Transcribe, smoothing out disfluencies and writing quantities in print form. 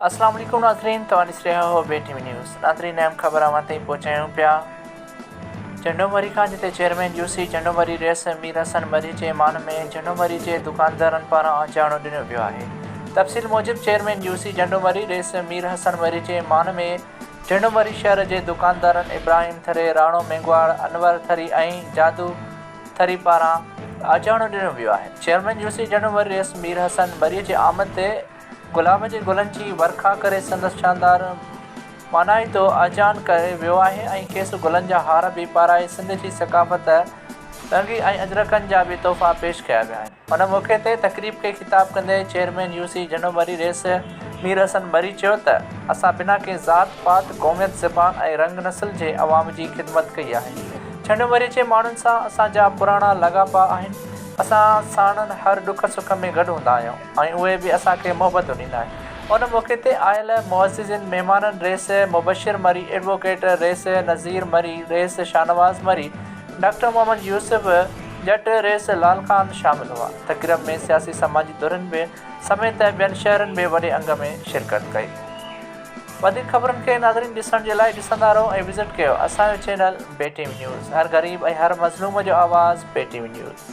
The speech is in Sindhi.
اسلام عليڪم ناظرين توهان ڏسي رهيا هو بي ٽي وي نيوز ناظرين اهم خبر اوهان تائين پهچايون پيا جهنڊو مري کان جتي chairman U C Jhando Marri Rais Mir Hassan Marri جي مان ۾ جهنڊو مري جي دڪاندارن پاران آجياڻو ڏنو ويو آهي تفصيل موجب chairman U C Jhando Marri Rais Mir Hassan Marri جي مان ۾ جهنڊو مري شهر جي دڪاندارن ابراهيم ٿري راڻو مينگواڙ انور ٿري ۽ جادو ٿري پاران آجياڻو ڏنو ويو آهي chairman U C Jhando Marri Rais Mir Hassan Marri جي آمد تي گلاب جي گلن جي ورکا ڪري سندس شاندار مانائتو آجيان ڪيو ويو آهي ۽ کيس گلن جا هار به پارائي سنڌ جي ثقافت، لنگي ۽ اجرڪن جا به تحفا پيش ڪيا ويا آهن. ان موقعي تي تقريب کي خطاب ڪندي chairman U C Jhando Marri Rais Mir Hassan Marri چيو ته اسان بنا ڪنهن ذات پات، قوميت، زبان ۽ رنگ نسل جي عوام جي خدمت ڪئي آهي. جهنڊو مري جي ماڻهن سان اسان جا پراڻا لاڳاپا آهن. اسان ساڻن هر ڏک سک ۾ گڏ هوندا آهيون. ۽ اهي به اسان کي محبتون ڏيندا آهن. ان موقعي تي آيل معززين مهمانن رئيس مبشر مري، ايڊووڪيٽ رئيس نذير مري، رئيس شاهنواز مري، ڊاڪٽر محمد يوسف ڄٽ، رئيس لال خان شامل هئا. تقريب ۾ سياسي سماجي ڌرين به سميت ٻين شهرين به وڏي انگ ۾ شرڪت ڪئي. وڌيڪ خبرن کي ناظرين ڏسڻ جي لاء ڏسندا رهو ۽ وزٽ ڪيو اسان جو چينل بي ٽي وي نيوز هر غريب ۽ هر مظلوم جو آواز بي ٽي وي نيوز.